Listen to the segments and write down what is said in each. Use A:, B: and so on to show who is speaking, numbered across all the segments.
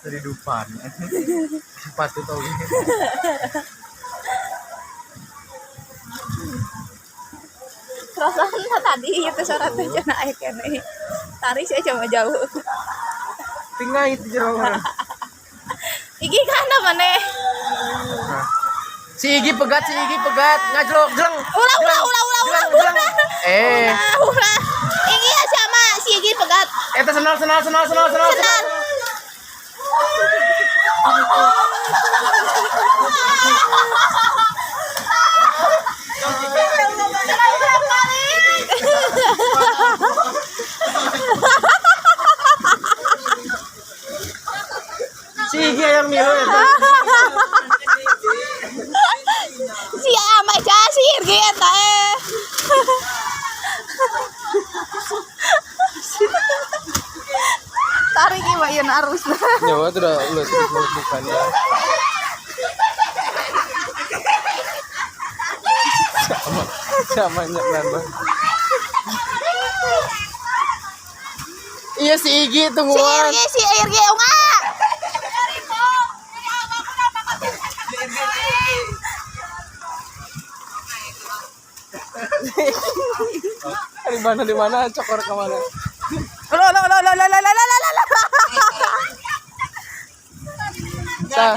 A: Tadi dupan. Patut tau ini.
B: Perasaan tadi itu suara teh cenah aya keneh. Tarik saya coba jauh.
A: Tinggal itu jero orang.
B: Iki kan maneh.
A: Nah. Si Igi pegat, si Igi pegat, ngajlok, jleng.
B: Ulah ulah ulah ulah ulah.
A: Jleng, jleng. Eh,
B: Ulah ulah. Iki ya sama si Igi pegat.
A: Eta senal senal senal senal senal.
B: Senal.
A: Si Igi yang milu eta.
B: Si ama si Igi eta eh. Tarik ieu mah ieu arusna.
A: Nyawa tuh udah lu bukan ya. Sama sama nambah. Iya si Igi
B: Si
A: tungguan.
B: Irgi, si Irgi unga.
A: Di mana di mana cokor ke mana?
B: Lo lo lo lo lo lo lo lo lo.
A: Sa.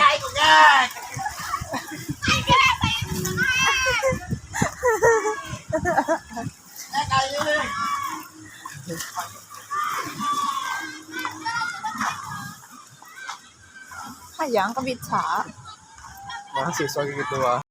B: Hayang kabitsa.
A: Mahasiswa gitu ah.